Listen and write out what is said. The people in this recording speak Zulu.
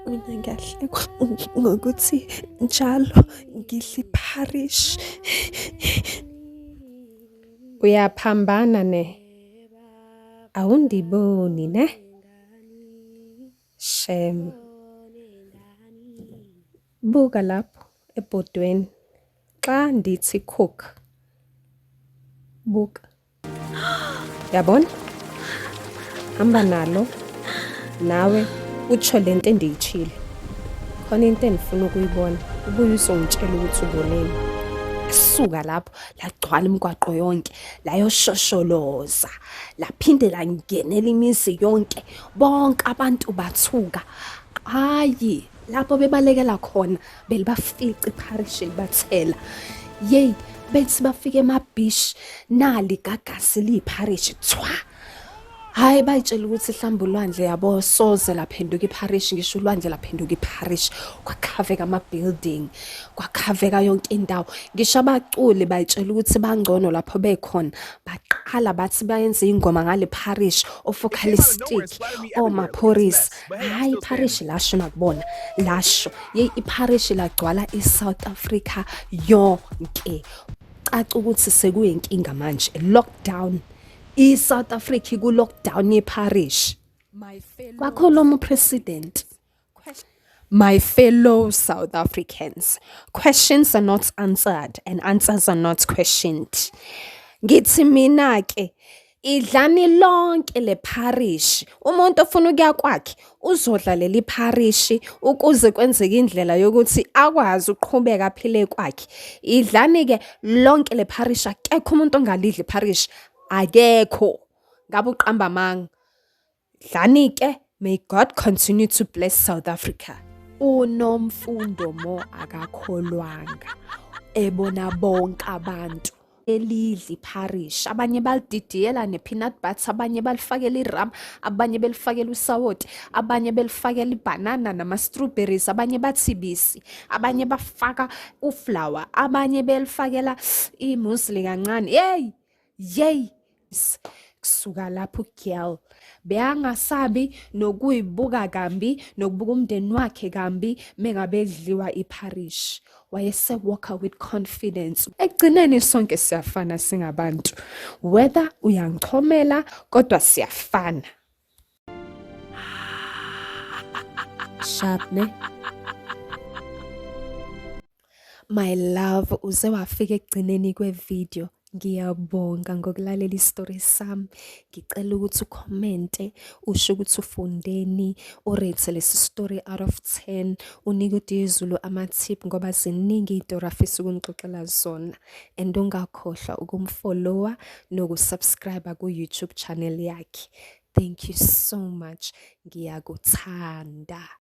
Mina ngiyahlekwa ngokuthi njalo ngidla ipharishi. Uyaphambana ne? Awundiboni ne? Shem. Buka lapho ebhodweni. Xa ndithi cook. Buka. Yabona? Hamba nalo nawe utsho lento endiyitshile. Khona into endifuna ukuyibona. Ubuye uzongitshela ukuthi uboneni. Suka lapho lagcwala imigwaqo yonke layoshosholoza laphinde langenela imizi yonke bonke abantu bathuka hayi lapho bebalekela khona belibafica ipharishi libathela yeyi bethi bafike emabhishi nali gagasi liyipharishi thwa Hayi bayitshela ukuthi hlamba ulwandle yabo soze laphenduka ipharishi ngisho ulwandle laphenduka ipharishi kwakhaveka ama-building kwakhaveka yonke indawo ngisho abaculi bayitshela ukuthi bangcono lapho bekhona baqala bathi bayenza ingoma ngale pharishi ofocalistic omaphorisa hhayi ipharishi lasho nakubona lasho yeyi ipharishi lagcwala i-South Africa yonke caca ukuthi sekuyinkinga manje lockdown i-South Africa iku-lockdown yepharishi kwakhuluma upresident. My fellow South Africans, questions are not answered and answers are not questioned. Ngithi mina ke idlani lonke le parish. Umuntu ofuna ukuya kwakhe uzodla leli pharishi ukuze kwenzeke indlela yokuthi akwazi ukuqhubeka aphile kwakhe. Idlani-ke lonke le pharishi, akekho umuntu ongalidli ipharishi, akekho. Ngabe uqamba amanga. Dlani-ke, may God continue to bless South Africa. UNomfundo Mo akakholwanga ebona bonke abantu elidla ipharishi abanye balididiyela ne-peanut butter abanye balifakela iram abanye belifakela usawoti abanye belifakela ibhanana nama-strawberries abanye bathi bisi abanye bafaka uflower abanye belifakela imusli kancane yeyi yeyi Kusuka lapho girl beyangasabi nokuyibuka kambi nokubuka umndeni wakhe kambi mengabe edliwa ipharishi wayese-walker with confidence. Ekugcineni sonke siyafana singabantu, whether uyangichomela kodwa siyafana. Sharp ne? My love, uze wafika ekugcineni kwe-video. Ngiyabonga ngokulalela isitori sami. Ngicela ukuthi ukhomente usho ukuthi ufundeni, urate lesi story out of 10, unike uDizulu ama-tip ngoba ziningi iy'tori afisa ukunixoxela zona. And ungakhohlwa ukumfollowa nokusubscribe ku-YouTube channel yakhe. Thank you so much. Ngiyakuthanda.